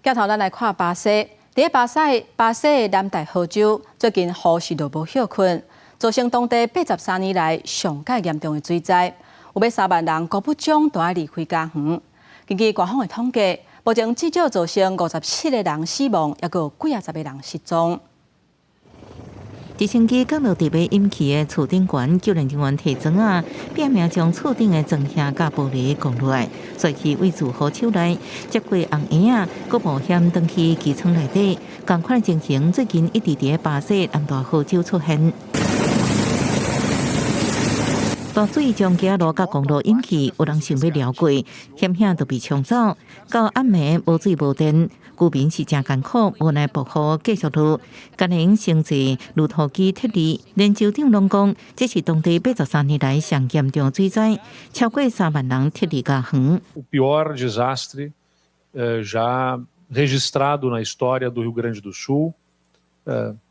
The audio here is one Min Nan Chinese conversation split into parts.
鏡頭咱來看巴西，佇巴西巴西的南大河州最近雨是落無歇睏，造成當地83年來上蓋嚴重的水災，有欲3萬人高不中都愛離開家園。根據官方的統計，目前至少造成57個人死亡，猶閣有幾仔十个人失蹤。直升機降落佇欲淹去的厝頂懸，救援人員提磚仔，拼命將厝頂的磚瓦佮玻璃降落來，隨去位住戶手內接過紅鞋仔，閣冒險轉去機艙內底，仝款的情形最近一直佇巴西南大河州出現。大水將街路佮公路淹去，有人想欲繞過，險險就被沖走。到暗暝無水無電，居民是誠艱苦，無奈暴雨繼續落，干焦乘坐路途機撤離。連州長攏講，這是當地83年來上嚴重水災，超過3萬人撤離家園。 O pior desastre já registrado na história do Rio Grande do Sul.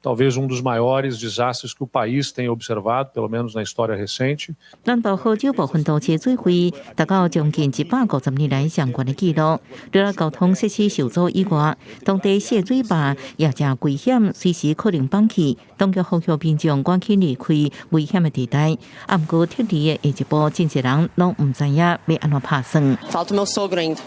Talvez um dos maiores desastres que o país tenha observado, pelo menos na história recente. 南大河州部分都市水位達到將近150年來上懸的紀錄。除了交通設施受阻以外，當地泄水壩也誠危險，隨時可能崩去。當局呼籲民眾趕緊離開危險的地帶。啊，毋過撤離的下一步，真濟人攏毋知影欲按怎拍算。 Falta meu sogro ainda.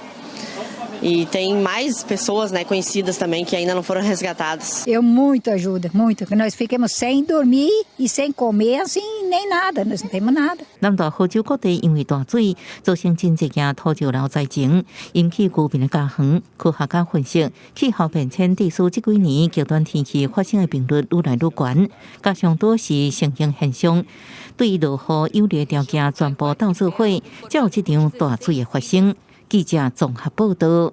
E tem mais pessoas, né, conhecidas também que ainda não foram resgatadas. Eu muito ajuda, muito, que nós ficamos sem dormir e sem comer, assim, nem nada, nós não temos nada. 南大河州各地因為大水造成真濟件土石流災情，引起居民的家園。科學家分析，氣候變遷致使這幾年極端天氣發生的頻率愈來愈懸，加上多是成型現象，對落雨有利條件全部鬥做伙，才有這場大水的發生。記者綜合報道。